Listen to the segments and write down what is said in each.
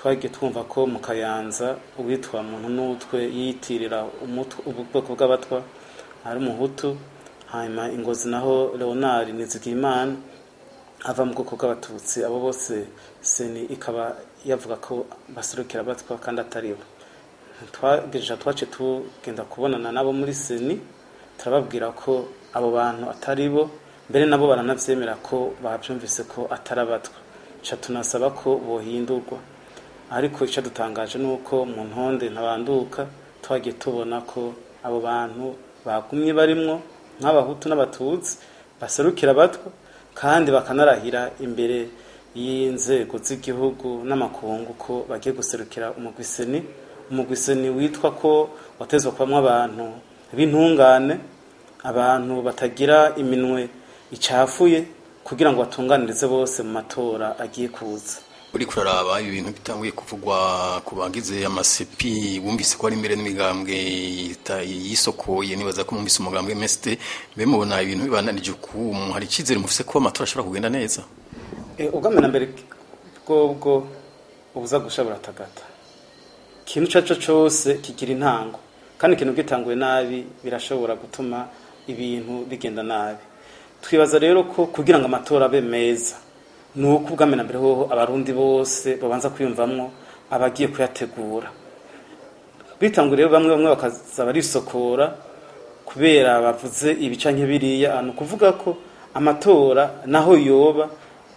Twagiye twumva ko mu Kayanza uwitwa muntu n'utwe yiyitirira ubwoko bw'abatwa ari umuhutu, hanyuma Ingozi naho Leonard Nizigiyimana ava mu bwoko bw'abatutsi. Abo bose CENI ikaba yavuga ko baserukira abatwa kandi atari bo. Twagejeje twace tugenda kubonana nabo muri CENI, turababwira ko abo bantu atari bo, mbere nabo baranavyemera ko bavyumvise ko atari abatwa, ca tunasaba ko bohindurwa. Ariko ico dutangaje nuko mu ntonde ntabanduka twagiye tubona ko abo bantu bagumye barimwo nk'abahutu n'abatutsi baserukira abatwa, kandi bakanarahira imbere y'inzego z'igihugu n'amakungu ko bagiye guserukira umugwi CENI. Umugwi CENI witwa ko watezwa kubamwo abantu b'intungane, abantu batagira iminwe icafuye, kugira ngo batunganirize bose mu matora agiye kuza. Uri kuraraba ibi bintu bitanguye kuvugwa ku bagize ama CEPI, wumvise ko ari imbere n'imigambwe yisokoye, nibaza ko mwumvise umugambwe MSD, mbe mubona ibintu bibandanije uku, hari icizere mufise ko amatora ashobora kugenda neza? Ubwa mbere na mbere bwobwo ubuza gusha buratagata. Ikintu ico cose kigira intango, kandi ikintu gitanguye nabi birashobora gutuma ibintu bigenda nabi. Twibaza rero ko kugira ngo amatora abe meza nuko ubwa mbere na mbere hoho abarundi bose babanza kwiyumvamwo abagiye kuyategura. Bitanguriye bamwe bamwe bakaza barisokora kubera bavuze ibi canke biriya, ni ukuvuga ko amatora naho yoba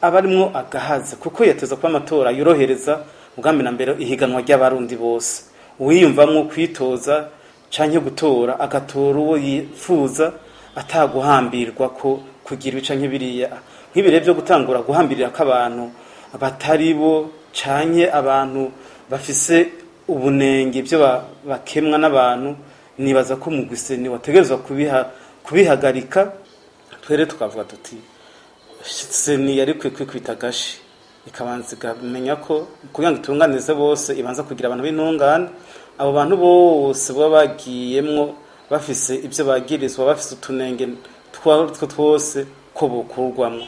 aba arimwo agahaze, kuko yateza kuba amatora yorohereza ubwa mbere na mbere ihiganwa ry'abarundi bose. Uwiyumvamwo kwitoza canke gutora agatora uwo yifuza ataguhambirwa ko kugira ibi canke biriya. Nk'ibire byo gutangura guhambirira ko abantu batari bo canke abantu bafise ubunenge ibyo bakemwa n'abantu, nibaza ko umugwi CENI wategerezwa kubihagarika. Twere tukavuga tuti CENI yari ikwiye kwikubita agashi, ikabanza ikamenya ko kugira ngo itunganize bose ibanza kugira abantu b'intungane. Abo bantu bose baba bagiyemwo bafise ibyo bagirizwa, bafise utunenge two twose ko bokurwamwo.